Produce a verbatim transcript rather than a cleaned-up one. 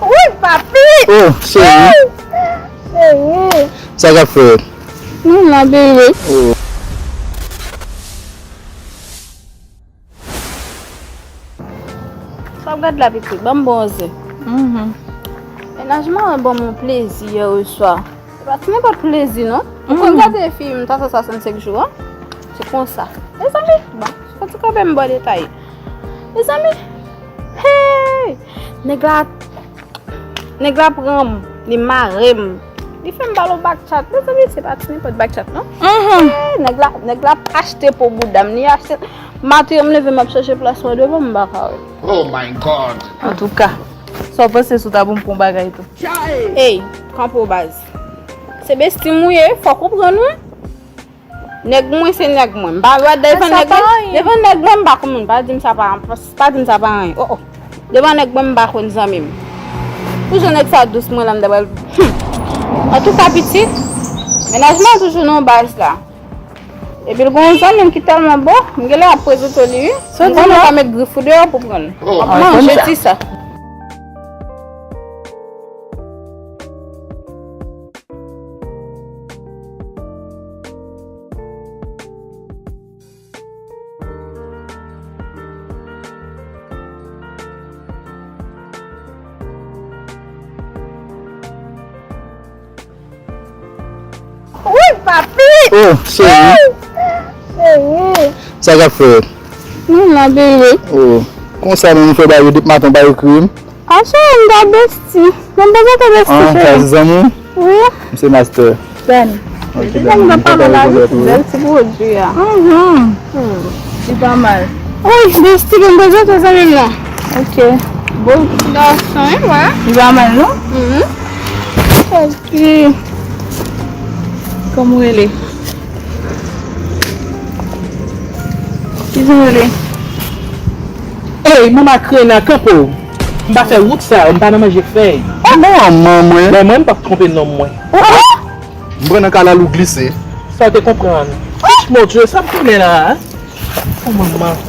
Wi, papi! Oh, cheri. Cheri. Sa k ap fèt? Mwen la, bebe. Oh. Sa w ap gad la, pitit? Ban m bon zen. Mhm. Mennaj mwen an ban m yon plezi yè oswa. Se pa ti nenpòt plezi, non. Ou konn gade fim twa san swasannsenk jou an? Se konsa. Mezanmi, bon, fò ti kanpe m ba w detay. Mezanmi, hey! Nèg la, nèg la pran m, li mare m. Li fè m ba l yon back chat. Mezanmi, se pa ti nenpòt back chat, non. Mhm. Hey, nèg la, nèg la achte po bouda m, li achte maten, m leve, m ap chèche plas mwen devan, m pa ka wè l. Oh my God! Antouka, sa w panse si w ta ban m pou yon bagay tou? Ey, kanpe w baz. Se besti m ou ye, fòk ou konprann wi. Nèg mwen se nèg mwen. M pa dwe devan nèg mwen. Devan nèg mwen m pa konn moun. Pa di m sa pa, pa di m sa pa anyen. Oh, oh. Devan nèg mwen m pa konn zanmi m. Pou jan nèg sa dous mwen la m ta pral. Hmm. Antouka pitit, mennaj mwen toujou nan baz la. Epi l gen yon zanmi m ki tèlman bon, m genlè ap prezante w li wi. M konnen w ka met grif ou deyò pou pran l. Oh, manje ti sa. Wi, papi! Oh, cheri. Cheri. Sa k ap fèt? Mwen la, bebe. Oh, konsa menm ou fè bagay yo depi maten ou pa ekri m? A cheri, m ta besti. Mwen bezwen te besti, cheri. Ah, sa se zanmi w? Wi. M se master. Dan. Ok, dan. M ap pale la, wi. Bèl ti pwodui a. Mhm. Hmm. Li pa mal. Wi, besti, mwen bezwen te zanmi m nan. Ok. Bon ti gason, wi, wè. Li pa mal, non? Mhm. Ok. Kòman w rele? Kijan w rele? Ey, manman krena, kanpe w. M pa fè wout sa yo, m pa nan manje fèy. Oh, manman mwen. Men mwen, m p ap twonpe nonm mwen. Oh, oh. M pran nan kalalou glise. Sa w te konprann? Oh, mon Dieu, sa m konnen la, hein? Oh, manman.